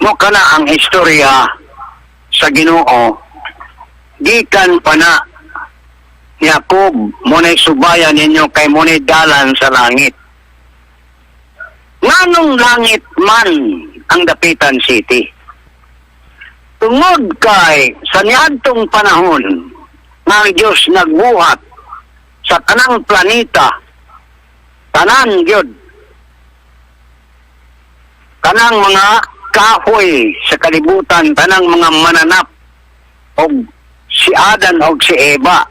Mo kana ang istorya sa Ginoo gikan pa na ni Jacob mo na'y subayan ninyo kay mo na'y dalan sa langit. Nganong langit man ang Dapitan City? Tungod kay sa niadtong panahon nga ang Diyos nagbuhat sa tanang planeta, tanan gyud, kanang mga kahoy sa kalibutan, tanang mga mananap og si Adan og si Eva,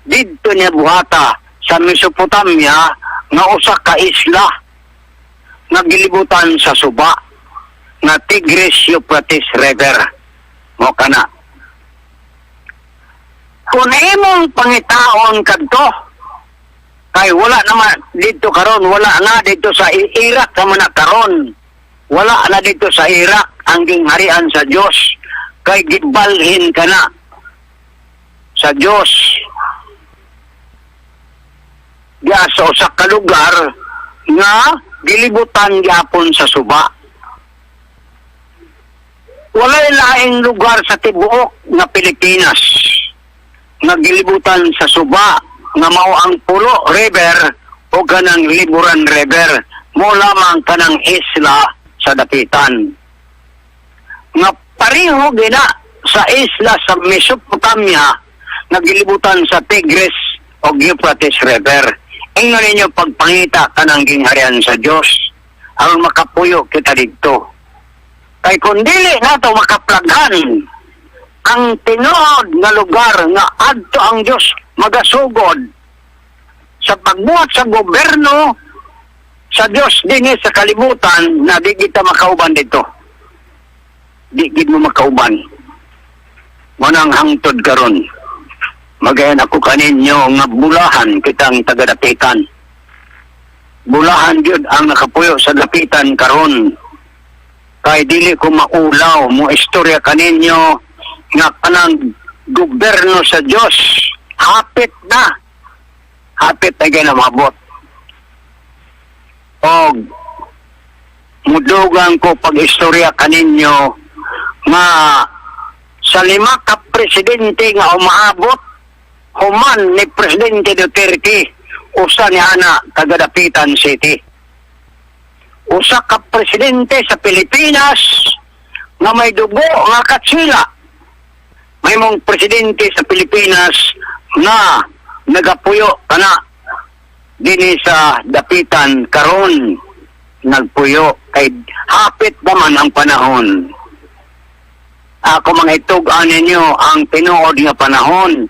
didto niya buhata sa Mesopotamia nga usa ka isla nga gilibutan sa suba nga Tigris Euphrates River. Mo kana kung imong pangitaon kadto kay wala naman dito karon, wala na dito sa Iraq naman na karon, wala na dito sa Iraq ang gingharian sa Dios kay gibalhin ka na sa Dios diya sa usa ka lugar nga gilibutan gyapon sa suba. Walay laing lugar sa tibuok nga Pilipinas nga gilibutan sa suba nga mao ang Pulo River o kanang Liburan River, mo lamang kanang isla sa Dapitan nga pareho gina sa isla sa Mesopotamia nga gilibutan sa Tigris o Euphrates River. Ingon ninyo pagpangita kanang gingharian sa Dios aron makapuyo kita didto. Kay kung dili nato makaplaghan ang tinuod nga lugar nga adto ang Dios magasugod sa pagbuhat sa gobyerno sa Dios dinhi sa kalibutan, na di kita makauban dito. Di gid mo makauban. Mo nang hangtod karon, magayan ako kaninyo nga bulahan kitang taga-Dapitan. Bulahan gyud ang nakapuyo sa Dapitan karon. Kay dili ko maulaw mo istorya kaninyo nga kanang gobyerno sa Dios hapit na. Hapit na gyud mabot. Og mudugang ko pag-istorya kaninyo nga sa 5 ka presidente nga umaabot human ni Presidente Duterte, usa ni ana taga Dapitan City. Usa ka presidente sa Pilipinas nga may dugo nga katsila. May mong presidente sa Pilipinas nga nagapuyo kana dinhi sa Dapitan karon, nagpuyo kay hapit naman ang panahon. Ako mga itug-an ninyo ang tinuod nga panahon.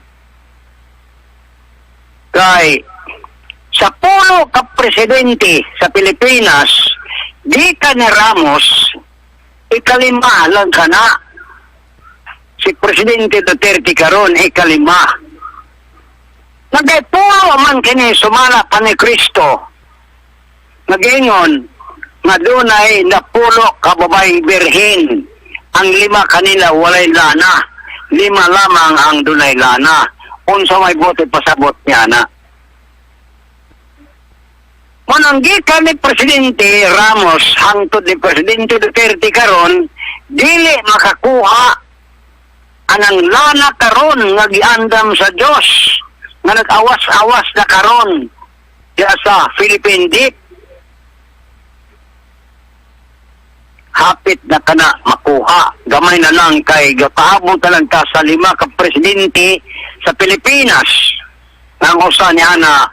Kay sa 10 ka presidente sa Pilipinas, di ka ni Ramos, 5 lang ka na. Si Presidente Duterte karon 5. Nagay 10 man kini sumala pa ni Kristo. Nag-ingon nga dunay 10 ka babaeng birhen. Ang 5 kanila walay lana. 5 lamang ang dunay lana. Unsa may bote pasabot niya na. Manang gikan ni Presidente Ramos hangtod ni Presidente Duterte karon, dili makakuha anang lana karon nga giandam sa Dios nga nag-awas-awas na karon diya sa Philippine Deep. Hapit na kana makuha. Gamay na lang kay gapaabot na lang ta sa 5 ka presidente sa Pilipinas ang usa niya na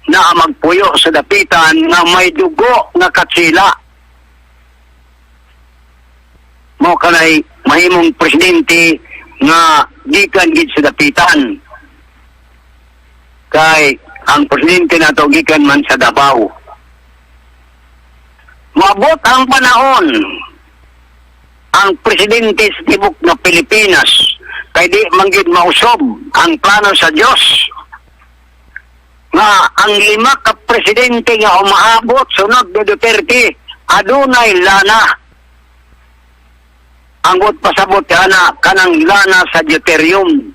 na magpuyo sa Dapitan nga may dugo nga katsila. Mo kanay mahimong presidente nga gikan gid sa Dapitan. Kay ang presidente nato gikan man sa Davao. Maabot ang panahon ang presidente sa tibok na Pilipinas kay di man gid mausob ang plano sa Dios nga ang 5 ka presidente nga umaabot sunod ni Duterte adunay lana. Ang buot pasabot ana kanang lana sa deuterium.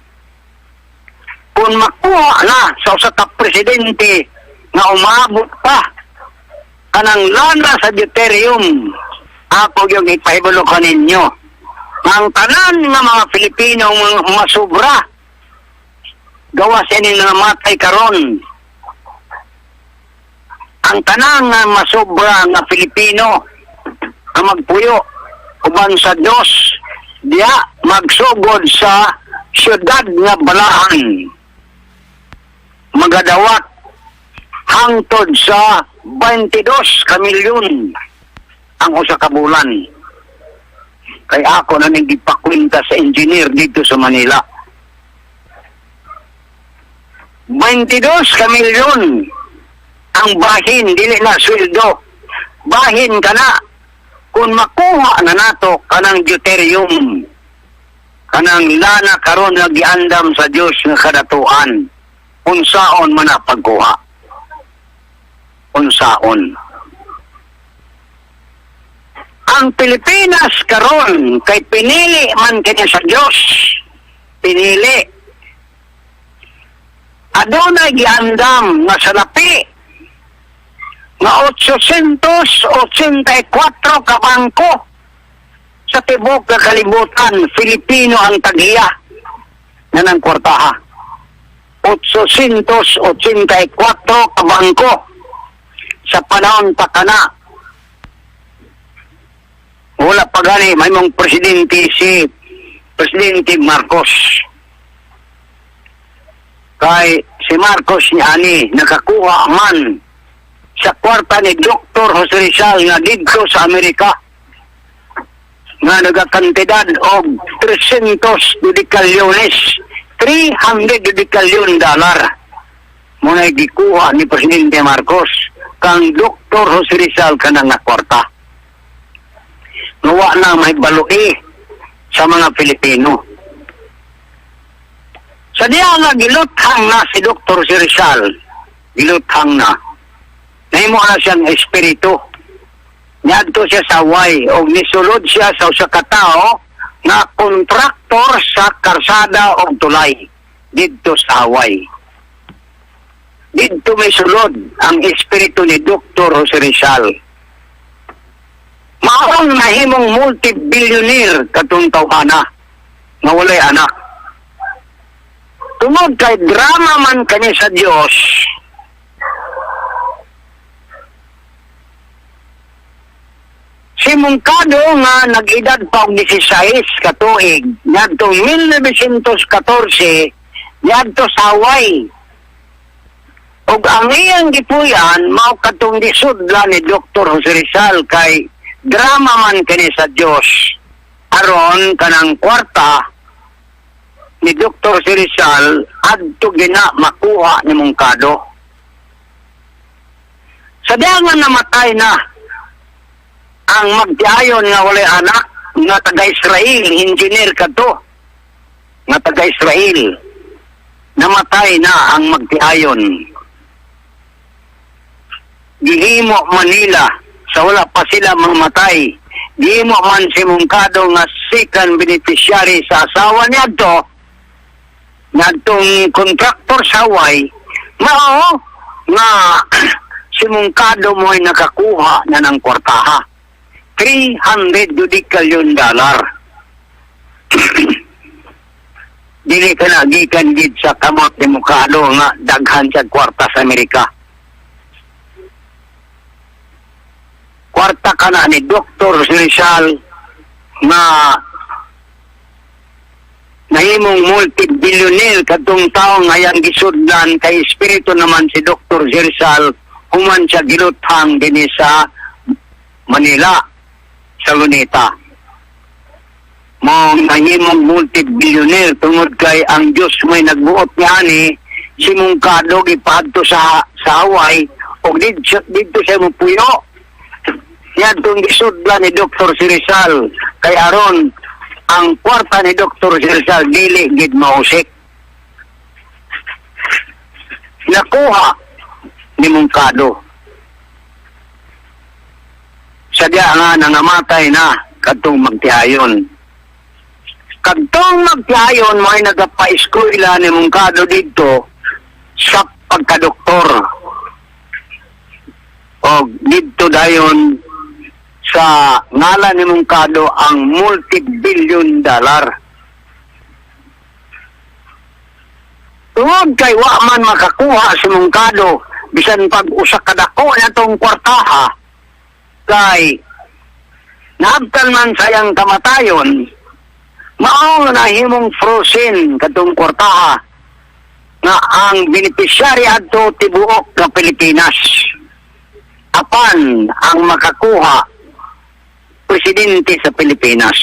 Kung makuha na sa usa ka presidente nga umaabot pa kanang lana sa deuterium, Ako yung ipahibalo kaninyo. Ang tanan nga mga Pilipino mga masubra gawas ining namatay karon. Ang tanan nga masobra nga Pilipino nga magpuyo uban sa Dios diya magsugod sa syudad nga Balaan, magadawat hangtod sa 22 ka milyon ang usa ka bulan. Kay ako na ning gipakwenta sa engineer dito sa Manila. 22 ka milyon ang bahin, dili na sweldo. Bahin ka na kung makuha na nato kanang deuterium, kanang lana karon nga giandam sa Dios nga kadatuan. Unsaon man na pagkuha? Unsaon? Ang Pilipinas karon kay pinili man kini sa Dios. Pinili. Adunay giandam nga salapi nga 884 ka bangko sa tibuok nga kalibutan, Filipino ang taghiya na ng kwartaha. 884 ka bangko sa panahon pa kana. Wala pa gani may mong presidente si Presidente Marcos. Kay si Marcos niya ani nakakuha man sa kwarta ni Dr. Jose Rizal nga didto sa Amerika nga nagakantidad og 300 dodecalyones, 300 dodecalyon dollar muna gikuha ni Presidente Marcos kang Dr. Jose Rizal kanang nga kwarta. Nga na may baloi sa mga Pilipino. Sa diya nga giluthang na si Dr. Jose Rizal, giluthang na, nahimo na siyang espiritu. Niadto siya sa Hawaii og nisulod siya sa usa ka tawo nga kontraktor sa karsada og tulay didto sa Hawaii. Didto may sulod ang espiritu ni Dr. Jose Rizal. Maong nahimong multi-billionaire katong tawhana nga walay anak. Tungod kay drama man kani sa Dios, si Moncado nga nag-edad pa og 16 ka tuig ngadtong 1914 niadto sa Hawaii. Ug ang iyang gipuy-an mao katong gisudlan ni Dr. Jose Rizal kay drama man kini sa Dios aron kanang kwarta ni Dr. Jose Rizal adto gina makuha ni Moncado. Sa diha nga namatay na ang magtiayon nga walay anak nga taga-Israel, engineer kadto nga taga-Israel, namatay na ang magtiayon. Gihimo Manila sa wala pa sila mamatay. Gihimo man si Moncado nga second beneficiary sa asawa niadto, ngadtong kontraktor sa Hawaii, mao nga si Moncado mo'y nakakuha na ng kwartaha. 300 dodecalyon dollar. Dili ka na gikan gid sa kamot ni Moncado nga daghan sa kwarta sa Amerika. Kwarta ka na ni Dr. Rizal nga nahimong multi-billionaire kadtong taong ngayang gisudlan kay espiritu naman si Dr. Rizal human siya giluthang dinhi sa Manila, sa Luneta. Mo nahimong multi-billionaire tungod kay ang Diyos may nagbuot niya ani si Moncado gipadto sa Hawaii og didto siya mopuyo. Niadtong gisudlan ni Dr. Rizal kay aron ang kwarta ni Dr. Rizal dili gid mausik. Nakuha ni Moncado. Sadya nga nangamatay na kadtong magtiayon. Kadtong magtiayon mo'y nagapa-eskwela ni Moncado didto sa pagkadoktor. Og didto dayon sa Sa ngalan ni Moncado ang multi-billion dollar. Tungod kay wa man makakuha si Moncado bisan pag usa ka dako na tong kwartaha kay naabtan man sayang kamatayon, mao nga nahimong frozen katong kwartaha nga ang beneficiary adto tibuok nga Pilipinas, apan ang makakuha presidente sa Pilipinas.